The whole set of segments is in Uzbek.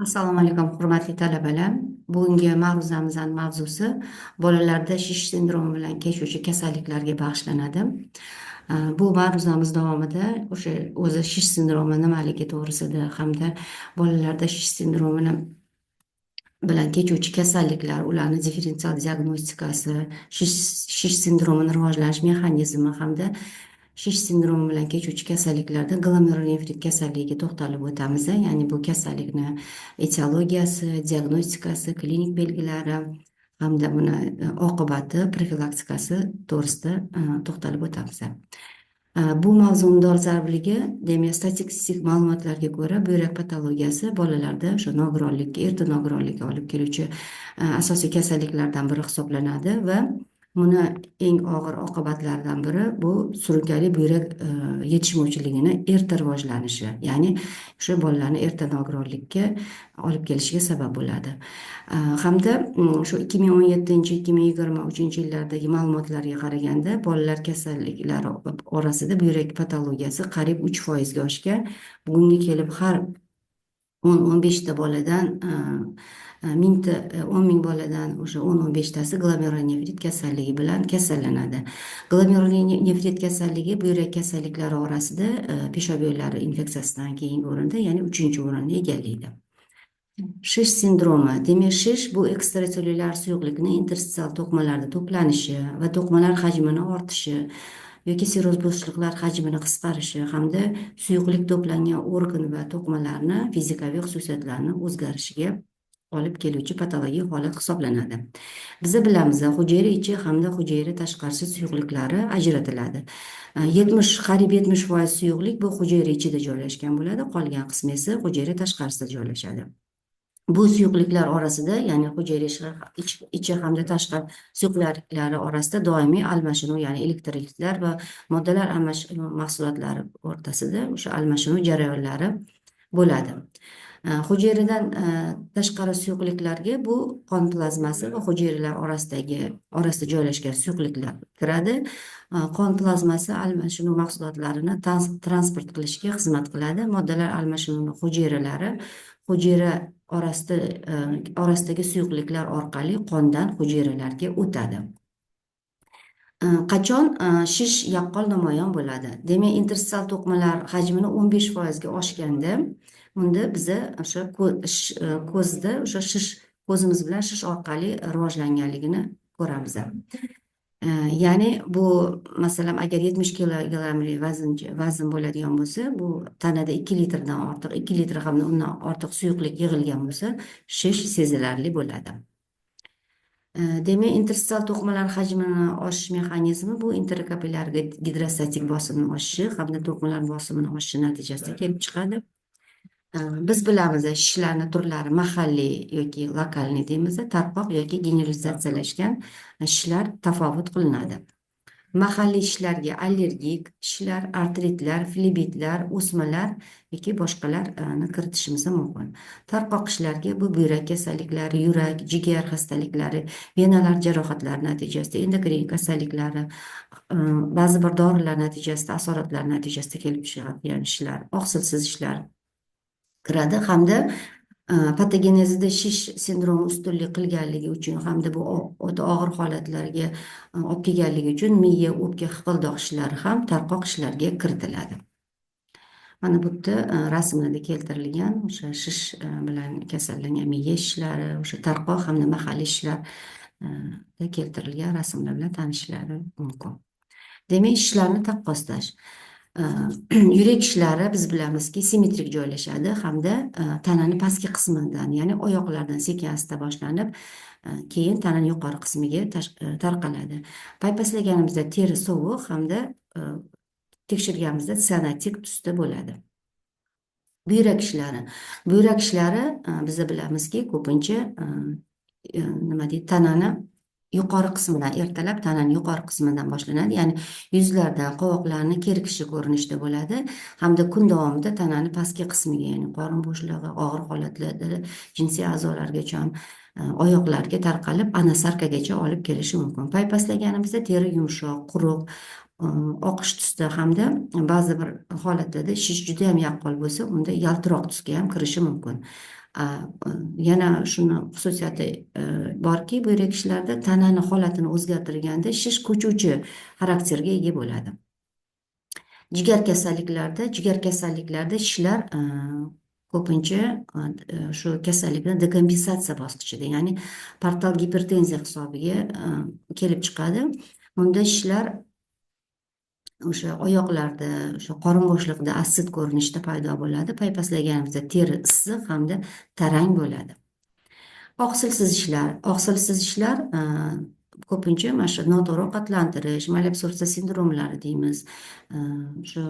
Assalomu alaykum, hurmatli talabalar. Bugungi ma'ruzamizning mavzusi bolalarda shish sindromi bilan kechuvchi kasalliklarga bag'ishlanadi. Bu ma'ruzamiz davomida o'sha o'zi shish sindromi nimaligi to'g'risida hamda bolalarda shish sindromini bilan kechuvchi kasalliklar, ularni differensial diagnostikasi, shish sindromini rivojlanish mexanizmi hamda shish sindromi bilan kechuvchi kasalliklarda glomerulonefrit kasalligiga to'xtalib o'tamiz. Ya'ni bu kasallikni etiologiyasi, diagnostikasi, klinik belgilari hamda buni oqibati, profilaktikasi to'g'risida to'xtalib o'tamiz. Bu mavzuni dolzarbligi, demak, statistik ma'lumotlarga ko'ra, buyrak patologiyasi bolalarda o'sha nogironlikka, erta nogironlikka olib keluvchi asosiy kasalliklardan biri hisoblanadi va buni eng og'ir oqibatlaridan biri bu surunkali buyrak yetishmovchiligini erta rivojlanishi, ya'ni o'sha bolalarni erta nogironlikka olib kelishiga sabab bo'ladi. Hamda shu 2017, 2023 yillardagi ma'lumotlarga qaraganda, bolalar kasalliklari orasida buyrak patologiyasi qariyb 3%ga oshgan. Bugunga kelib har 10-15 ta boladan mingta, 10 000 boladan o'sha 10-15 tasi glomerulonefrit kasalligi bilan kasallanadi. Glomerulonefrit kasalligi buyrak kasalliklari orasida peshob yo'llari infeksiyasidan keyingi o'rinda, ya'ni uchinchi o'rinni egallaydi. Shish sindromi. Demak, shish bu ekstrasellyulyar suyuqlikni interstitsial to'qimalarda to'planishi va to'qimalar hajmini ortishi yoki seroz bo'shliqlar hajmini qisqarishi hamda suyuqlik to'plangan organ va to'qimalarni fizikaviy xususiyatlarini o'zgarishiga olib keluvchi patologik holat hisoblanadi. Biza bilamiz, hujayra ichi hamda hujayra tashqarisi suyuqliklari ajratiladi. 70, qariyb 70% suyuqlik bu hujayra ichida joylashgan bo'ladi, qolgan qismi esa hujayra tashqarisida joylashadi. Bu suyuqliklar orasida, ya'ni hujayra ichi hamda tashqi suyuqliklari orasida doimiy almashinuv, ya'ni elektrolitlar va moddalar almashinuv mahsulotlari o'rtasida o'sha almashinuv jarayonlari bo'ladi. Hujayradan tashqari suyuqliklarga bu qon plazmasi va hujayralar orasida joylashgan suyuqliklar kiradi. Qon plazmasi almashinuv mahsulotlarini transport qilishga xizmat qiladi. Moddalar almashinuvi hujayralari hujayra orasidagi suyuqliklar orqali qondan hujayralarga o'tadi. Qachon shish yaqqol namoyon bo'ladi? Demak, interstitsial to'qimalar hajmini 15%ga oshganda, unda biza o'sha ko'zda o'sha shish, ko'zimiz bilan shish orqali rivojlanganligini ko'ramiz. Ya'ni bu, masalan, agar 70 kilogrammlik vazn bo'ladigan bo'lsa, bu tanada 2 litrdan ortiq, 2 litr hamda undan ortiq suyuqlik yig'ilgan bo'lsa, shish sezilarli bo'ladi. Demak, interstitsial to'qimalar hajmini oshish mexanizmi bu interkapillyar gidrostatik bosimni oshishi hamda to'qimalar bosimini oshishi natijasida kelib chiqadi. Biz bilamiz, shishlarni turlari mahalliy yoki локальный deymiz, tarqoq yoki generalizatsiyalashgan shishlar tafovut qilinadi. Mahalliy shishlarga allergik shishlar, artritlar, flebitlar, o'smalar yoki boshqalarni kiritishimiz mumkin. Tarqoq shishlarga bu buyrak kasalliklari, yurak, jigar xastaliklari, venalar jarohatlari natijasida, endokrin kasalliklari, ba'zi bir dorilar natijasida, asoratlar natijasida kelib chiqadigan shishlar, oqsilsiz shishlar kiradi hamda patogenezida shish sindromi ustunlik qilganligi uchun hamda bu o'ta og'ir holatlarga olib kelganligi uchun miya, o'pka, hiqildoq shishlari ham tarqoq shishlarga kiritiladi. Mana bu yerda rasmlarda keltirilgan o'sha shish bilan kasallangan miya shishlari, o'sha tarqoq hamda mahalliy shishlar keltirilgan rasmlar bilan tanishishlari mumkin. Demak, shishlarni taqqoslash. Yurak shishlari, biz bilamizki, simmetrik joylashadi hamda tanani pastki qismidan, ya'ni oyoqlardan sekin asta boshlanib, keyin tanani yuqori qismiga tarqaladi. Paypaslaganimizda teri sovuq hamda tekshirganimizda sianotik tusda bo'ladi. Buyrak shishlari. Buyrak shishlari, biz bilamizki, ko'pincha nima deydi, tanani yuqori qismidan, ertalab tanani yuqori qismidan boshlanadi, ya'ni yuzlardan, qovoqlarni kerikishi ko'rinishida bo'ladi hamda kun davomida tanani pastki qismiga, ya'ni qorin bo'shlig'i, og'ir holatlarda jinsiy a'zolargacha, oyoqlarga tarqalib, anasarkagacha olib kelishi mumkin. Paypaslaganimizda teri yumshoq, quruq. Oqish tusda hamda ba'zi bir holatlarda shish juda ham yaqqol bo'lsa, unda yaltiroq tusga ham kirishi mumkin. Yana shuni xususiyati borki, buyrak shishlarida tanani holatini o'zgartirganda shish ko'chuvchi xarakterga ega bo'ladi. Jigar kasalliklarida shishlar ko'pincha shu kasallikni dekompensatsiya bosqichida, ya'ni portal gipertenziya hisobiga kelib chiqadi. Bunda shishlar o'sha oyoqlarda, o'sha qorin bo'shlig'ida assit ko'rinishida paydo bo'ladi. Paypaslaganimizda teri issiq hamda tarang bo'ladi. Oqsil sezishlar ko'pincha mana shu noto'g'ri ovqatlantirish, malabsorbsiya sindromlari deymiz. Shu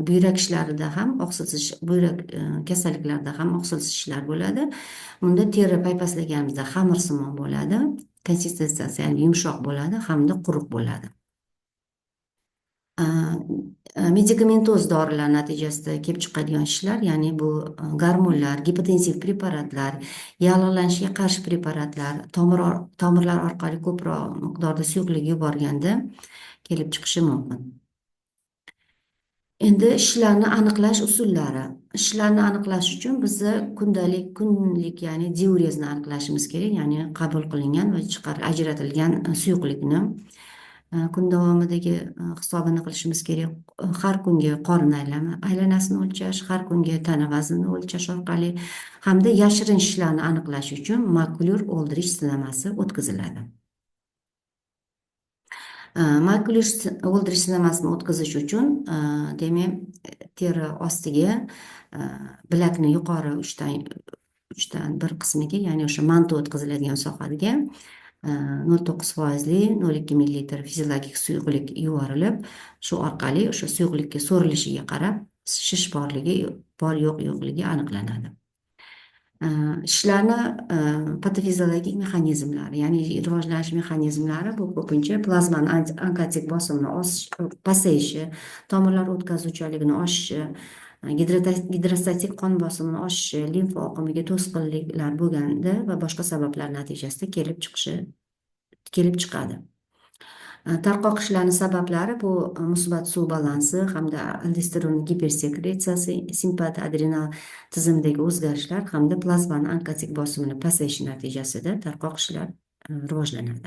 buyrak ishlarida ham oqsil sizish, buyrak kasalliklarida ham oqsil shishlar bo'ladi. Bunda teri paypaslaganimizda xamirsimon bo'ladi, konsistensiyasi, ya'ni yumshoq bo'ladi hamda quruq bo'ladi. Medikamentoz dorilar natijasida kelib chiqadigan shishlar, ya'ni bu gormonlar, gipotensiv preparatlar, yallig'lanishga qarshi preparatlar tomirlar orqali ko'proq miqdorda suyuqlik yuborganda kelib chiqishi mumkin. Endi shishlarni aniqlash usullari. Shishlarni aniqlash uchun biza kundalik, kunlik, ya'ni diurezni aniqlashimiz kerak, ya'ni qabul qilingan va chiqar ajratilgan suyuqlikni kun davomidagi hisobini qilishimiz kerak. Har kungi qorin aylanasini o'lchash, har kungi tana vaznini o'lchash orqali hamda yashirin shishlarni aniqlash uchun Maklur Oldrich sinamasi o'tkaziladi. Maklur Oldrich sinamasini o'tkazish uchun, demak, teri ostiga, bilakni yuqori uchdan bir qismiga, ya'ni o'sha manto o'tkaziladigan sohaga 0,9 foizli 0,2 millilitr fiziologik suyuqlik yuborilib, shu orqali o'sha suyuqlikka so'rilishiga qarab shish borligi, bor yo'q yo'qligi aniqlanadi. Shishlarni patofiziologik mexanizmlari, ya'ni rivojlanish mexanizmlari, bu ko'pincha plazmani onkotik bosimini pasayishi, tomirlar o'tkazuvchanligini oshishi, gidrostatik qon bosimini oshishi, limfa oqimiga to'sqinliklar bo'lganda va boshqa sabablar natijasida kelib chiqadi. Tarqoq shishlarni sabablari bu musbat suv balansi hamda aldosteron gipersekretsiyasi, simpatoadrenal tizimidagi o'zgarishlar hamda plazmani onkotik bosimini pasayishi natijasida tarqoq shishlar rivojlanadi.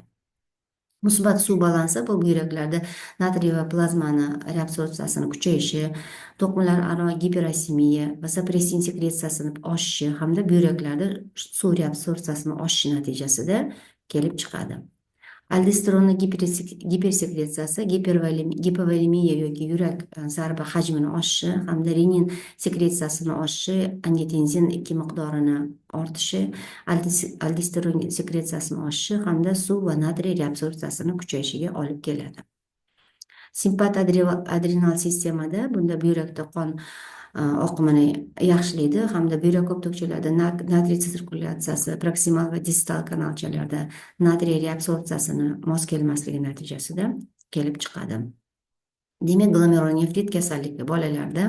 Musbat suv balansi bu buyraklarda natriy va plazmani reabsorbsiyasini kuchayishi, to'qimalararo giperosmiya, vazopressin sekretsiyasini oshishi hamda buyraklarda suv reabsorbsiyasini oshishi natijasida kelib chiqadi. Aldosteronni gipersekretsiyasi gipovolemiya yoki yurak zarba hajmini oshishi hamda renin sekretsiyasini oshishi, angiotenzin 2 miqdorini ortishi, aldosteron sekretsiyasini oshishi hamda suv va natriy reabsorbsiyasini kuchayishiga olib keladi. Simpatoadrenal sistemada bunda buyrakda qon oqimini yaxshilaydi hamda buyrak ko'ptokchalarida natriy sirkulyatsiyasi, proksimal va distal kanalchalarda natriy reabsorbsiyasini mos kelmasligi natijasida kelib chiqadi. Demak, glomerulonefrit kasalligi bolalarda,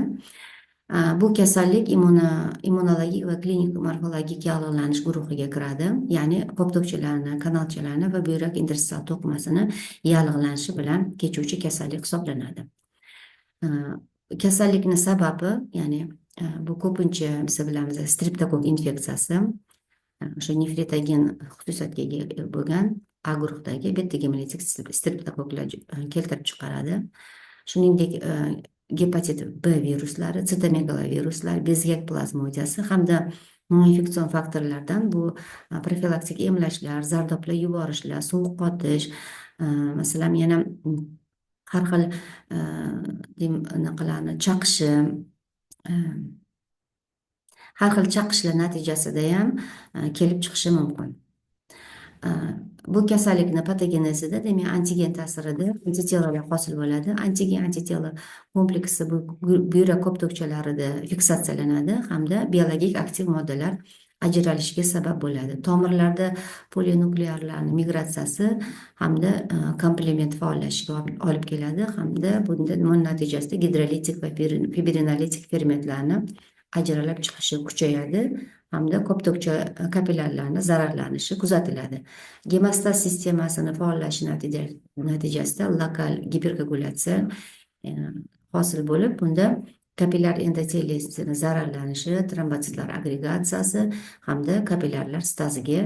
bu kasallik immunologik va klinik morfologik yallig'lanish guruhiga kiradi, ya'ni ko'ptokchalarni, kanalchalarni va buyrak interstitsial to'qimasini yallig'lanishi bilan kechuvchi kasallik hisoblanadi. Kasallikni sababi, ya'ni bu ko'pincha biz bilamiz, streptokokk infeksiyasi, o'sha nefritogen xususiyatga ega bo'lgan A guruhdagi beta gemolitik streptokokklar keltirib chiqaradi. Shuningdek, gepatit B viruslari, sitomegaloviruslar, bezgak plazmodiyasi hamda noinfeksion faktorlardan bu profilaktik emlashlar, zardoblar yuborishlar, sovuq qotish, masalan, yana har xil anaqalarni chaqishi, har xil chaqishlar natijasida ham kelib chiqishi mumkin. Bu kasallikni patogenezida, demak, antigen ta'sirida antitelalar hosil bo'ladi. Antigen antitela kompleksi bu buyrak ko'ptokchalarida fiksatsiyalanadi hamda biologik aktiv moddalar ajralishiga sabab bo'ladi. Tomirlarda polinuklearlarni migratsiyasi hamda komplement faollashishiga olib keladi hamda bunda, buni natijasida gidrolitik va fibrinolitik fermentlarni Ajralib chiqishi kuchayadi hamda ko'ptokcha kapillyarlarni zararlanishi kuzatiladi. Gemostaz sistemasini faollashi natijasida lokal giperkoagulyatsiya hosil bo'lib, bunda kapillyar endoteliyasini zararlanishi, trombotsitlar agregatsiyasi hamda kapillyarlar staziga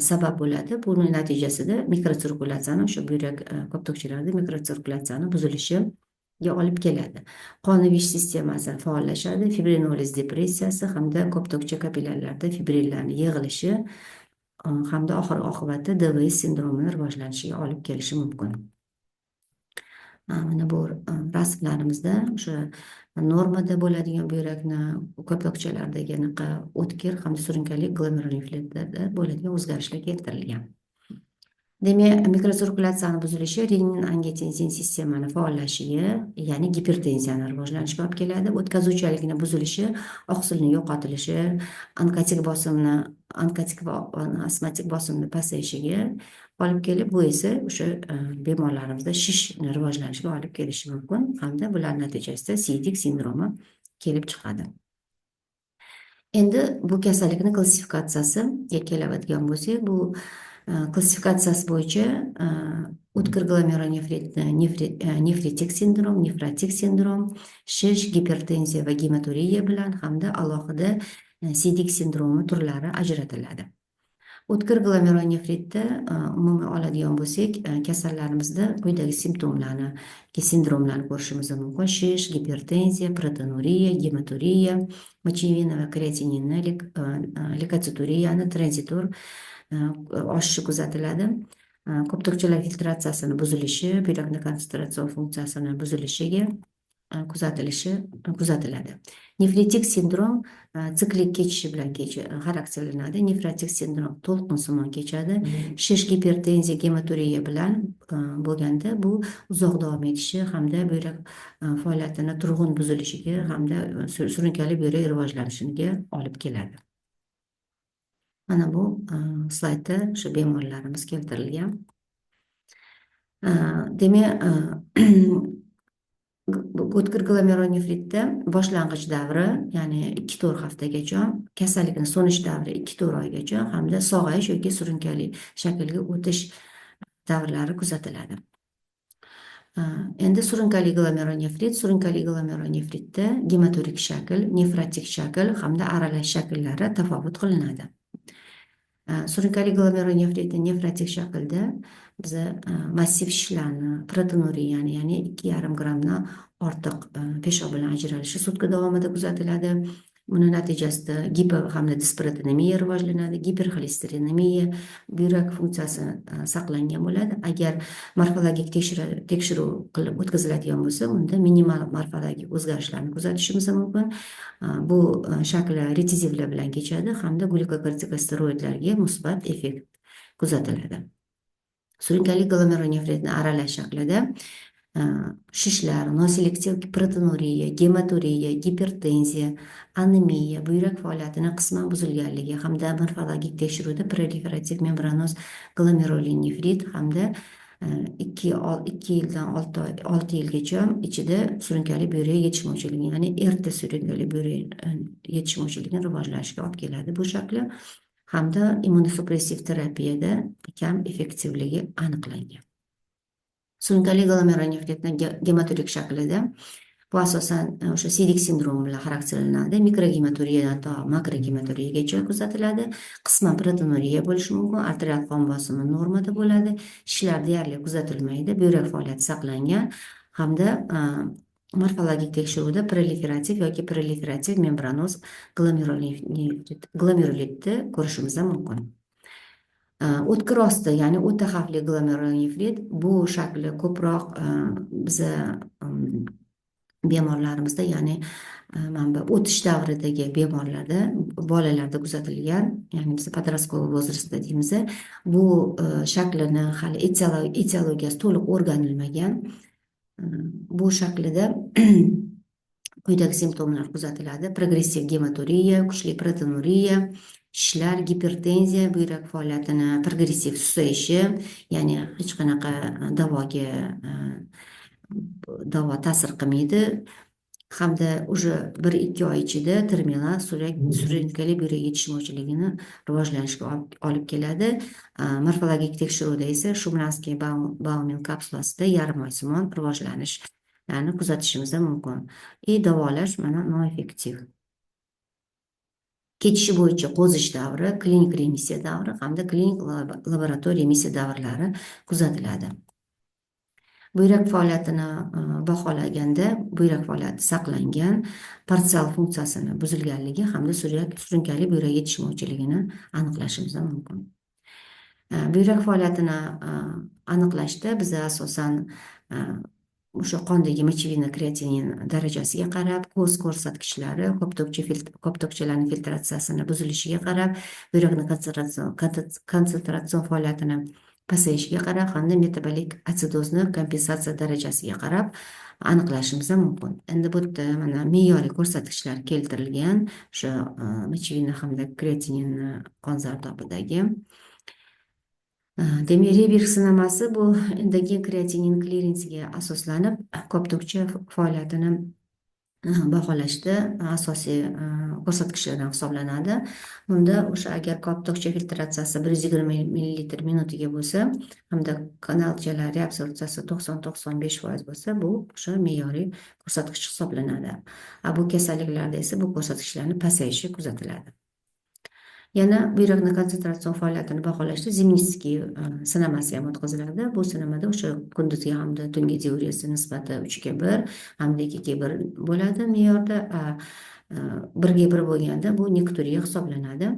sabab bo'ladi. Buning natijasida mikrotsirkulyatsiyani, o'sha buyrak ko'ptokchalarida mikrotsirkulyatsiyani buzilishiga olib keladi. Qon ivish sistemasi faollashadi, fibrinoliz depressiyasi hamda ko'ptokcha kapillyarlarda fibrillarni yig'ilishi hamda oxir oqibatda DVS sindromini rivojlanishiga olib kelishi mumkin. Mana bu rasmlarimizda o'sha normada bo'ladigan buyrakni ko'ptokchalardagi anaqa o'tkir hamda surunkali glomerulonefritlarda bo'ladigan o'zgarishlar keltirilgan. Demak, mikrotsirkulyatsiyani buzilishi renin angiotensin sistemani faollashiga, ya'ni gipertenziyani rivojlanishiga olib keladi. O'tkazuvchanlikni buzilishi, oqsilning yo'qotilishi, onkotik bosimni, onkotik va osmotik bosimni pasayishiga olib kelib, bu esa o'sha bemorlarimizda shishni rivojlanishiga olib kelishi mumkin hamda bular natijasida siydik sindromi kelib chiqadi. Endi bu kasallikni klassifikatsiyasiga keladigan bo'lsak, bu klassifikatsiyasi bo'yicha o'tkir glomerulonefritni nefritik sindrom, nefrotik sindrom, shish, gipertenziya va gematuriya bilan hamda alohida siydik sindromi turlari ajratiladi. O'tkir glomerulonefritda umumiy oladigan bo'lsak, kasallarimizda quyidagi simptomlarni, sindromlarni ko'rishimiz mumkin: shish, gipertenziya, proteinuriya, gematuriya, мочевина va kreatininni, leykotsituriyani tranzitor oshishi kuzatiladi. Ko'ptokchalar filtratsiyasini buzilishi, buyrakni konsentratsion funksiyasini buzilishiga kuzatilishi kuzatiladi. Nefritik sindrom siklik kechishi bilan xarakterlanadi. Nefrotik sindrom to'lqinsimon kechadi. Shish, gipertenziya, gematuriya bilan bo'lganda, bu uzoq davom etishi hamda buyrak faoliyatini turg'un buzilishiga hamda surunkali buyrak rivojlanishiga olib keladi. Mana bu slaydda shu bemorlarimiz keltirilgan. Demak, o'tkir glomerulonefritda boshlang'ich davri, ya'ni 2-4 haftagacha, kasallikni so'nish davri 2-4 oygacha hamda sog'ayish yoki surunkali shaklga o'tish davrlari kuzatiladi. Endi surunkali glomerulonefrit. Surunkali glomerulonefritda gematurik shakl, nefrotik shakl hamda aralash shakllari tafovut qilinadi. Surunkali glomerulonefritni nefrotik shaklda biza massiv shishlarni, proteinuriyani, ya'ni 2,5 grammdan ortiq peshob bilan ajralishi sutka davomida kuzatiladi. Buni natijasida gipo hamda disproteinemiya rivojlanadi, giperxolesterinemiya, buyrak funksiyasi saqlangan bo'ladi. Agar morfologik tekshiruv qilib o'tkaziladigan bo'lsa, unda minimal morfologik o'zgarishlarni kuzatishimiz mumkin. Bu shakli retsessivlar bilan kechadi hamda glyukokortikosteroidlarga musbat effekt kuzatiladi. Surunkali glomerulonefritni aralash shaklida shishlar, noselektiv proteinuriya, gematuriya, gipertenziya, anemiya, buyrak faoliyatini qisman buzilganligi hamda morfologik tekshiruvda proliferativ membranoz glomerulonefrit hamda 2 yildan 6 yilgacha ichida surunkali buyrak yetishmovchiligi, ya'ni erta surunkali buyrak yetishmovchiligini rivojlanishiga olib keladi bu shakli hamda immunosupressiv terapiyada kam effektivligi aniqlangan. Surunkali glomerulonefritni gematurik shaklida bu asosan o'sha siydik sindromi bilan xarakterlanadi. Mikrogematuriyadan to makrogematuriyagacha kuzatiladi. Qisman proteinuriya bo'lishi mumkin, arterial qon bosimi normada bo'ladi, shishlar deyarli kuzatilmaydi, buyrak faoliyati saqlangan hamda morfologik tekshiruvda proliferativ yoki proliferativ membranoz glomerulitni ko'rishimiz mumkin. O'tkir osti, ya'ni o'ta xavfli glomerulonefrit. Bu shakli ko'proq biza bemorlarimizda, ya'ni mana bu o'tish davridagi bemorlarda, bolalarda kuzatilgan, ya'ni biz подростковый возраст da deymiz. Bu shaklini hali etiologiyasi to'liq o'rganilmagan. Bu shaklida quyidagi simptomlar kuzatiladi: progressiv gematuriya, kuchli proteinuriya, shishlar, gipertenziya, buyrak faoliyatini progressiv susayishi, ya'ni hech qanaqa davoga davo ta'sir qilmaydi. Hamda уже 1-2 oy ichida terminal surunkali buyrak yetishmovchiligini rivojlanishiga olib keladi. Morfologik tekshiruvda esa Shumlanskiy Baumann kapsulasida yarim oysimon rivojlanishlarni kuzatishimiz mumkin. И davolash mana noeffektiv. Kechishi bo'yicha qo'zish davri, klinik remissiya davri hamda klinik laboratoriya remissiya davrlari kuzatiladi. Buyrak faoliyatini baholaganda buyrak faoliyati saqlangan, parsial funksiyasini buzilganligi hamda surunkali buyrak yetishmovchiligini aniqlashimiz mumkin. Buyrak faoliyatini aniqlashda biza asosan o'sha qondagi мочевина, kreatinin darajasiga qarab, ko'z ko'rsatkichlari, koptokchalarning filtratsiyasini buzilishiga qarab, buyrakni konsentratsion faoliyatini pasayishiga qarab hamda metabolik atsidozni kompensatsiya darajasiga qarab aniqlashimiz mumkin. Endi bu yerda mana me'yoriy ko'rsatkichlar keltirilgan o'sha мочевина hamda kreatininni qon zardobidagi. Demak, Reberg sinamasi bu endogen kreatinin klirensiga asoslanib, koptokcha faoliyatini baholashda asosiy ko'rsatkichlardan hisoblanadi. Bunda o'sha agar koptokcha filtratsiyasi 120 millilitr minutiga bo'lsa hamda kanalchalar reabsorbsiyasi 90-95% bo'lsa, bu o'sha me'yoriy ko'rsatkich hisoblanadi. A bu kasalliklarda esa bu ko'rsatkichlarni pasayishi kuzatiladi. Yana buyrakni konsentratsion faoliyatini baholashda Zimnitskiy sinamasi ham o'tkaziladi. Bu sinamada o'sha kunduzgi hamda tungi diurezi nisbati 3:1 hamda 2:1 bo'ladi me'yorda. 1:1 bo'lganda bu nikturiya hisoblanadi.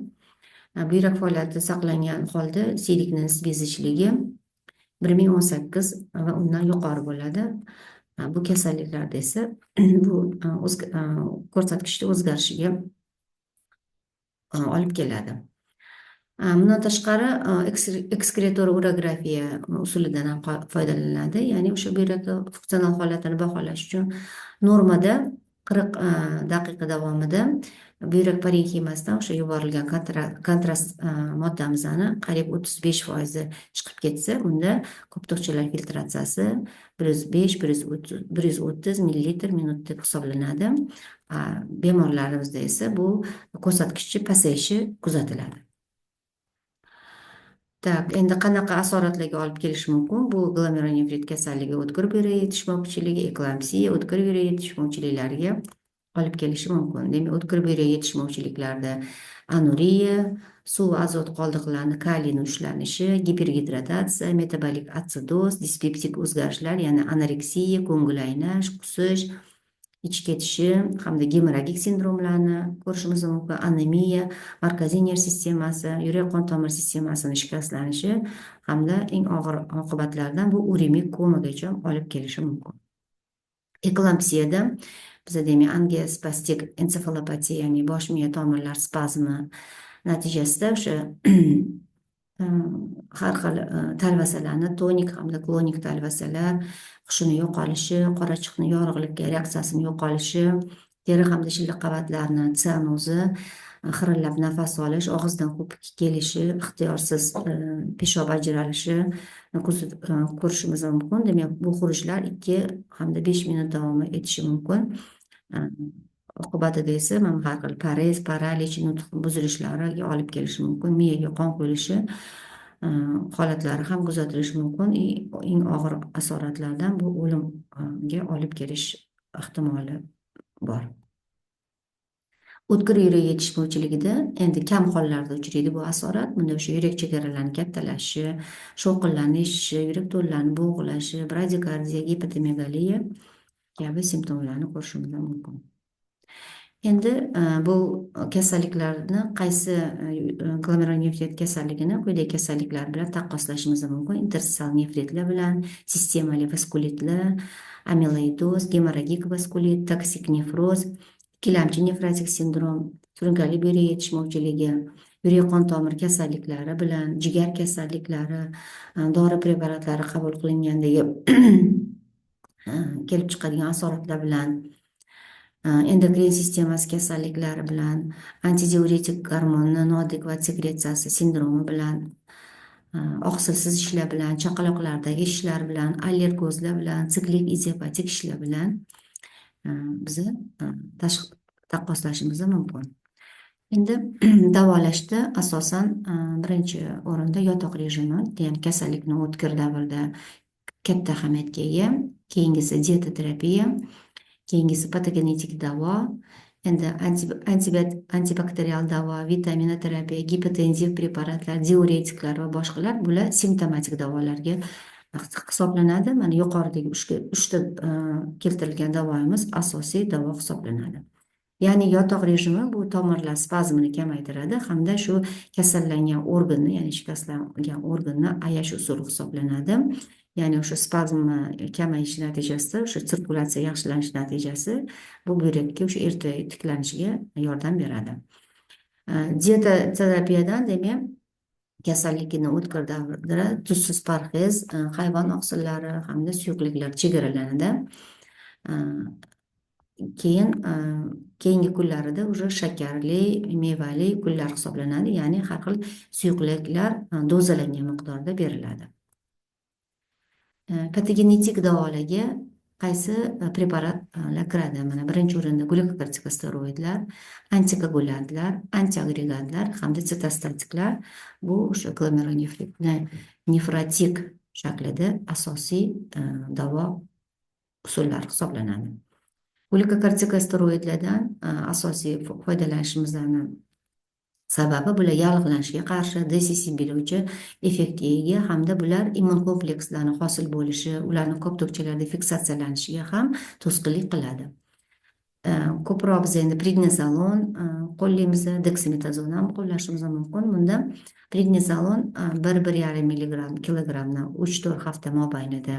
Buyrak faoliyati saqlangan holda siydikni nisbiy zichligi 1018 va undan yuqori bo'ladi. Bu kasalliklarda esa bu ko'rsatkichda o'zgarishiga olib keladi. Bundan tashqari ekskretor urografiya usulidan ham foydalaniladi. Ya'ni o'sha buyrak funksional holatini baholash uchun normada 40 daqiqa davomida buyrak parenximasidan o'sha yuborilgan kontrast moddamizni qariyb 35% chiqib ketsa, unda koptokchalar filtratsiyasi 105, 130 millilitr minut deb hisoblanadi. Bemorlarimizda esa bu ko'rsatkichni pasayishi kuzatiladi. Так, endi qanaqa asoratlarga olib kelishi mumkin? Bu glomerulonefrit kasalligi, o'tkir buyrak yetishmovchiligi, eklampsiya, o'tkir buyrak yetishmovchiliklariga olib kelishi mumkin. Demak, o'tkir buyrak yetishmovchiliklarda anuriya, suv azot qoldiqlarini kaliyni ushlanishi, gipergidratatsiya, metabolik atsidoz, dispeptik o'zgarishlar, ya'ni anoreksiya, ko'ngil aynash, qusish, ich ketishi hamda gemorragik sindromlarni ko'rishimiz mumkin, anemiya, markaziy nerv sistemasi, yurak qon tomir sistemasini shikastlanishi hamda eng og'ir oqibatlardan bu uremik komagacha olib kelishi mumkin. Eklampsiyada biza, demak, angiospastik ensefalopatiya, ya'ni bosh miya tomirlar spazmi natijasida o'sha har xil talvasalarni, tonik hamda klonik talvasalar, hushini yo'qolishi, qorachiqni yorug'likka reaksiyasini yo'qolishi, teri hamda shilliq qavatlarni tsianozi, xirillab nafas olish, og'izdan ko'pik kelishi, ixtiyorsiz peshob ajralishi ko'rishimiz mumkin. Demak, bu xurujlar 2 hamda 5 minut davom etishi mumkin. Oqibatida esa mana har xil parez, paralich, nutq buzilishlariga olib kelishi mumkin, miyaga qon quyilishi holatlari ham kuzatilishi mumkin. И eng og'ir asoratlardan bu o'limga olib kelish ehtimoli bor. O'tkir yurak yetishmovchiligida endi kam hollarda uchraydi bu asorat. Bunda o'sha yurak chegaralarining kattalashishi, shovqinlanishi, yurak to'llanib bo'g'ilashi, bradikardiya, gepatomegaliya kabi simptomlarni ko'rishimiz mumkin. Endi bu kasalliklarni qaysi glomerulonefrit kasalligini quyidagi kasalliklar bilan taqqoslashimiz mumkin: interstitsial nefritlar bilan, sistemali vaskulitlar, amiloidoz, gemorragik vaskulit, toksik nefroz, ikkilamchi nefrotik sindrom, surunkali buyrak yetishmovchiligi, yurak qon tomir kasalliklari bilan, jigar kasalliklari, dori preparatlari qabul qilingandagi kelib chiqadigan asoratlar bilan, endokrin sistemasi kasalliklari bilan, antidiuretik gormonni noadekvat sekretsiyasi sindromi bilan, oqsilsiz shishlar bilan, chaqaloqlardagi shishlar bilan, allergozlar bilan, siklik idiopatik shishlar bilan. Biza taqqoslashimiz mumkin. Endi davolashda asosan birinchi o'rinda yotoq rejimi, ya'ni kasallikni o'tkir davrda katta ahamiyatga ega. Keyingisi dietaterapiya, keyingisi patogenetik davo. Endi antibakterial davo, vitaminoterapiya, gipotenziv preparatlar, diuretiklar va boshqalar, bular simptomatik davolarga hisoblanadi. Mana yuqoridagi uchta keltirilgan davoimiz asosiy davo hisoblanadi. Ya'ni yotoq rejimi bu tomirlar spazmini kamaytiradi hamda shu kasallangan organni, ya'ni shikastlangan organni ayash usuli hisoblanadi. Ya'ni o'sha spazmni kamayishi natijasida o'sha sirkulyatsiya yaxshilanishi natijasi bu buyrakka o'sha erta tiklanishiga yordam beradi. Dieta terapiyadan, demak, kasallikni o'tkir davrida tuzsiz parhez, hayvon oqsillari hamda suyuqliklar chegaralanadi. Keyin keyingi kunlarida уже shakarli, mevali kunlar hisoblanadi, ya'ni har xil suyuqliklar dozalangan miqdorda beriladi. Patogenetik davolarga qaysi preparatlar kiradi? Mana birinchi o'rinda glyukokortikosteroidlar, antikoagulyantlar, antiagregantlar hamda sitostatiklar, bu o'sha glomerulonefrotik shaklida asosiy davo usullari hisoblanadi. Glyukokortikosteroidlardan asosiy foydalanishimizni sababi bular yallig'lanishga qarshi desensibillovchi effektga ega hamda bular immun komplekslarni hosil bo'lishi, ularni koptokchalarda fiksatsiyalanishiga ham to'sqinlik qiladi. Ko'proq biz endi prednizolon qo'llaymiz, deksametazon ham qo'llashimiz mumkin. Bunda prednizolon 1-1,5 milligramm kilogrammdan 3-4 hafta mobaynida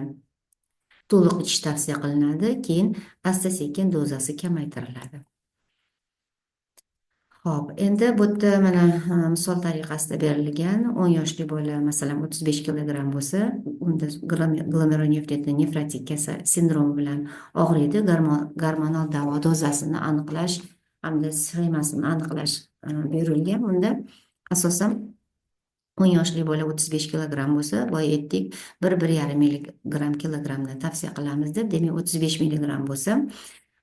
to'liq ichish tavsiya qilinadi, keyin asta sekin dozasi kamaytiriladi. Ho'p, endi bu yerda mana misol tariqasida berilgan: 10 yoshli bola, masalan, 35 kilogramm bo'lsa, unda glomerulonefritni nefrotik kasal sindromi bilan og'riydi. Gormonal davo dozasini aniqlash hamda sxemasini aniqlash buyurilgan. Bunda asosan 10 yoshli bola 35 kilogramm bo'lsa, boya aytdik, 1-1,5 milligramm kilogrammdan tavsiya qilamiz deb. Demak, 35 milligramm bo'lsa,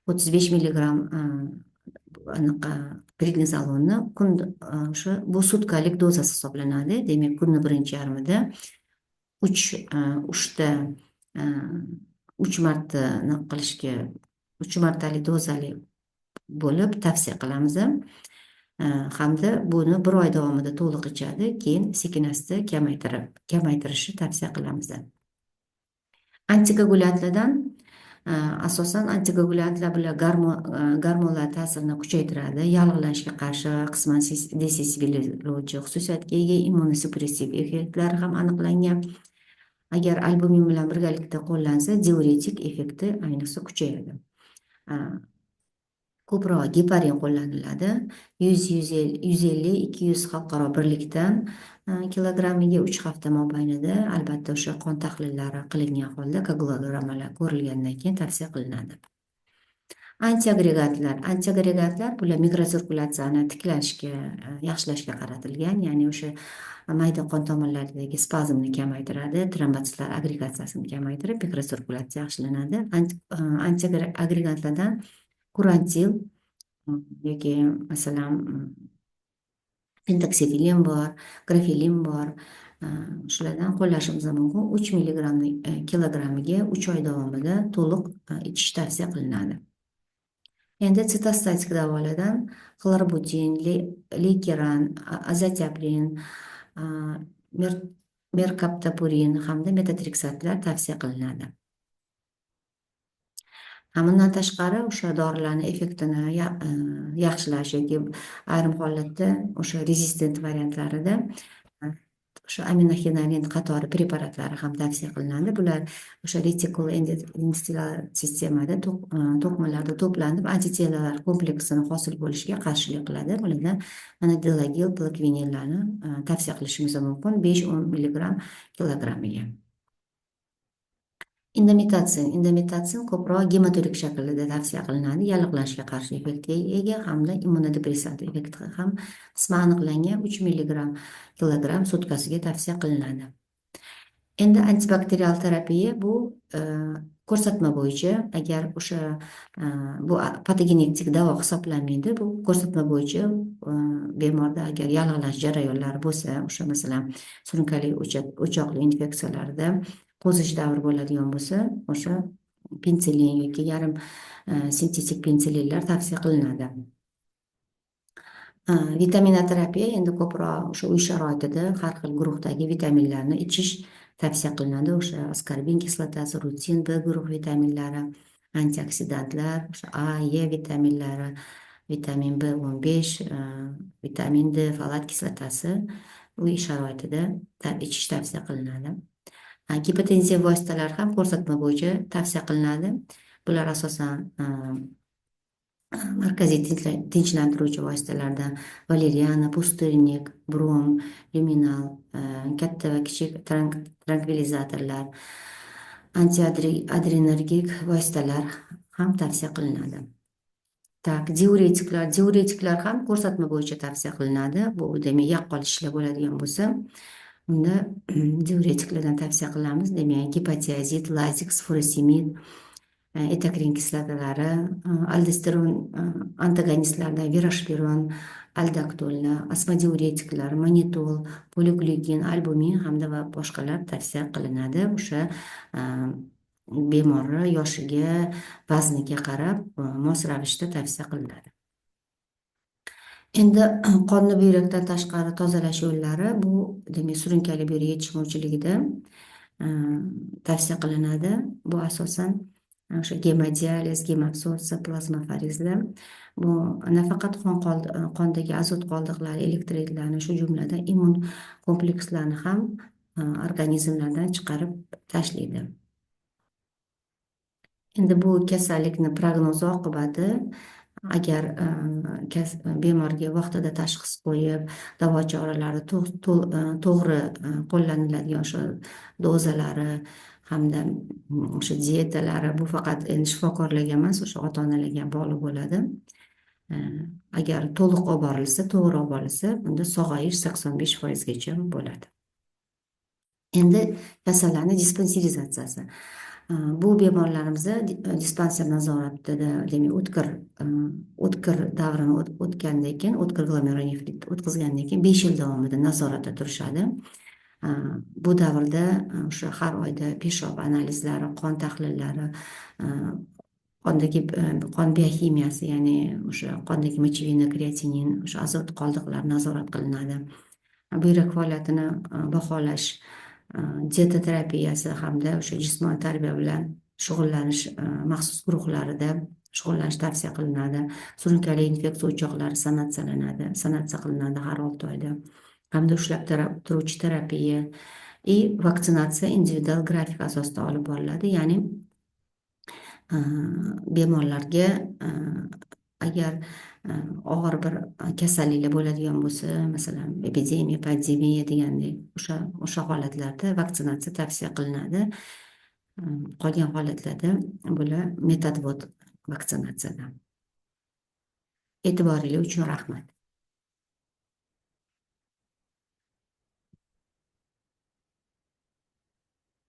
35 milligramm anaqa prednizolonni kun, o'sha bu sutkalik dozasi hisoblanadi. Demak, kunni birinchi yarmida uchta, uch marta qilishga, uch martalik dozali bo'lib tavsiya qilamiz hamda buni bir oy davomida to'liq ichadi, keyin sekin asta kamaytirishni tavsiya qilamiz. Antikoagulyantlardan asosan antikoagulyantlar, bular gormonlar ta'sirini kuchaytiradi, yallig'lanishga qarshi qisman desensibilizlovchi xususiyatga ega, immunosupressiv effektlari ham aniqlangan. Agar albumin bilan birgalikda qo'llansa, diuretik effekti ayniqsa kuchayadi. Ko'proq geparin qo'llaniladi, 100, 150, 200 xalqaro birlikdan kilogrammiga 3 hafta mobaynida, albatta, o'sha qon tahlillari qilingan holda, koagulogrammalar ko'rilgandan keyin tavsiya qilinadi. Antiagregatlar. Antiagregatlar bular mikrosirkulyatsiyani tiklashga, yaxshilashga qaratilgan, ya'ni o'sha mayda qon tomirlaridagi spazmni kamaytiradi, trombotsitlar agregatsiyasini kamaytirib, mikrosirkulyatsiya yaxshilanadi. Antiagregantlardan kurantil yoki, masalan, pentoksifilin bor, grafilin bor, shulardan qo'llashimiz mumkin. 3 milligramm kilogrammiga 3 oy davomida to'liq ichish tavsiya qilinadi. Endi sitostatik davolardan xlorbutin, leykeran, azatioprin, merkaptopurin hamda metotreksatlar tavsiya qilinadi. Bundan tashqari, o'sha dorilarni effektini yaxshilash yoki ayrim holatda o'sha rezistent variantlarida o'sha aminoxinolin qatori preparatlari ham tavsiya qilinadi. Bular o'sha retikuloendotelial sistemada, to'qimalarda to'planib, antitelalar kompleksini hosil bo'lishiga qarshilik qiladi. Bulardan mana delagil, plakvenillarni tavsiya qilishimiz mumkin, 5-10 milligramm kilogrammiga. Indometatsin. Indometatsin ko'proq gematurik shaklida tavsiya qilinadi. Yallig'lanishga qarshi effektga ega hamda immunodepressant effekti ham qisman aniqlangan, 3 milligramm kilogramm sutkasiga tavsiya qilinadi. Endi antibakterial terapiya bu ko'rsatma bo'yicha, agar o'sha bu patogenetik davo hisoblanmaydi, bu ko'rsatma bo'yicha bemorda agar yallig'lanish jarayonlari bo'lsa, o'sha masalan surunkali o'choqli infeksiyalarda qo'zish davri bo'ladigan bo'lsa, o'sha penitsillin yoki yarim sintetik penitsillinlar tavsiya qilinadi. Vitaminoterapiya endi ko'proq o'sha uy sharoitida har xil guruhdagi vitaminlarni ichish tavsiya qilinadi. O'sha askorbin kislotasi, rutin, B guruh vitaminlari, antioksidantlar, o'sha A, E vitaminlari, vitamin B15, vitamin D, folat kislotasi uy sharoitida ichish tavsiya qilinadi. Gipotenziv vositalar ham ko'rsatma bo'yicha tavsiya qilinadi. Bular asosan markaziy tinchlantiruvchi vositalardan valeriana, пустырник, brom, lyuminal, katta va kichik trankvilizatorlar, antiadrenergik vositalar ham tavsiya qilinadi. Так, diuretiklar. Diuretiklar ham ko'rsatma bo'yicha tavsiya qilinadi. Bu demak, yaqqol ishlar bo'ladigan bo'lsa, unda diuretiklardan tavsiya qilamiz. Demak, gipotiazid, lazix, furosemid, etakrin kislotalari, aldosteron antagonistlardan veroshpiron, aldaktollar, osmodiuretiklar, manitol, poliglugin, albumin hamda va boshqalar tavsiya qilinadi. O'sha bemorni yoshiga, vazniga qarab mos ravishda tavsiya qilinadi. Endi qonni buyrakdan tashqari tozalash yo'llari bu demak surunkali buyrak yetishmovchiligida tavsiya qilinadi. Bu asosan o'sha gemodializ, gemabsorbsiya, plazmafarezlar. Bu nafaqat qondagi azot qoldiqlari, elektrolitlarni, shu jumladan immun komplekslarni ham organizmlardan chiqarib tashlaydi. Endi bu kasallikni prognozi, oqibati, agar bemorga vaqtida tashxis qo'yib, davo choralari to'g'ri qo'llaniladigan o'sha dozalari hamda o'sha dietalari, bu faqat endi shifokorlarga emas, o'sha ota onalarga ham bog'liq bo'ladi. Agar to'liq olib borilsa, to'g'ri olib borilsa, bunda sog'ayish 85 foizgacha bo'ladi. Endi kasallarni dispanserizatsiyasi. Bu bemorlarimizni dispanser nazoratida, demak, o'tkir davrini o'tgandan keyin, o'tkir glomerulonefrit o'tkazgandan keyin 5 yil davomida nazoratda turishadi. Bu davrda o'sha har oyda peshob analizlari, qon tahlillari, qondagi qon bioximiyasi, ya'ni o'sha qondagi мочевина, kreatinin, o'sha azot qoldiqlari nazorat qilinadi, buyrak faoliyatini baholash, dieta terapiyasi hamda o'sha jismoniy tarbiya bilan shug'ullanish maxsus guruhlarida shug'ullanish tavsiya qilinadi. Surunkali infeksiya o'choqlari sanatsiyalanadi, sanatsiya qilinadi har 6 oyda hamda ushlab turuvchi terapiya и vaksinatsiya individual grafik asosida olib boriladi. Ya'ni bemorlarga agar og'ir bir kasalliklar bo'ladigan bo'lsa, masalan, epidemiya, pandemiya degandek, o'sha holatlarda vaksinatsiya tavsiya qilinadi. Qolgan holatlarda bular медотвод vaksinatsiyadan. E'tiboringiz uchun rahmat.